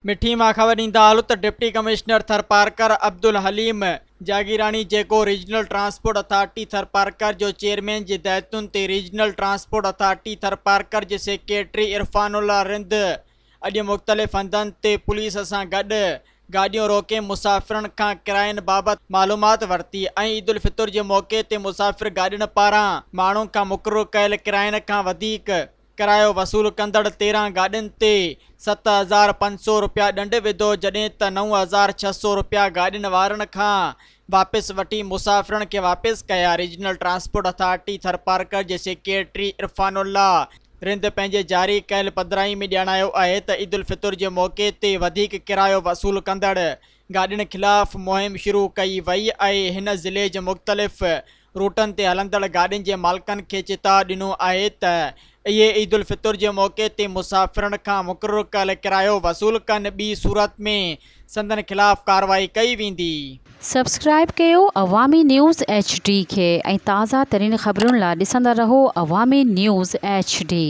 مٺي مان خبر ڏيندا هلون ته ڊپٽي ڪمشنر ٿرپارڪر عبدالحليم جاگيراڻي جيڪو ريجنل ٽرانسپورٽ اٿارٽي ٿرپارڪر جو چيئرمين جي هدايتن تي ريجنل ٽرانسپورٽ اٿارٽي ٿرپارڪر جي سيڪريٽري عرفان الله رند اڄ مختلف هنڌن تي پوليس سان گڏ گاڏيون روڪي مسافرن کان ڪراين بابت معلومات ورتي ۽ عيدالفطر جي موقعي تي مسافر گاڏين پاران ماڻهن کان مقرر ڪيل ڪراين کان وڌيڪ ڪرايو وصول ڪندڙ 13 گاڏين تي 7500 رپيا ڏنڊ وڌو جڏهن ته 9600 رپيا گاڏين وارن کان واپس وٺي مسافرن کي واپس ڪيا. ريجنل ٽرانسپورٽ اٿارٽي ٿرپارڪر جي سيڪريٽري عرفان الله رند پنهنجي جاري ڪيل پڌرائي ۾ ڄاڻايو آهي ته عيدالفطر جي موقعي تي وڌيڪ ڪرايو وصول ڪندڙ گاڏين خلاف مهم شروع ڪئي وئي آهي هن ضلعي جي مختلف روٽن تي هلندڙ گاڏين جي مالڪن کي چتاء ڏنو آهي ته اهي عيدالفطر جي موقعي تي مسافرن کان مقرر ڪيل ڪرايو وصول ڪن ٻي صورت ۾ سندن خلاف ڪارروائي ڪئي ويندي. سبسڪرائيب ڪيو عوامي نيوز ايڇ ڊي کي ۽ تازه ترين خبرن لا ڏسندا رهو عوامي نيوز ايڇ ڊي.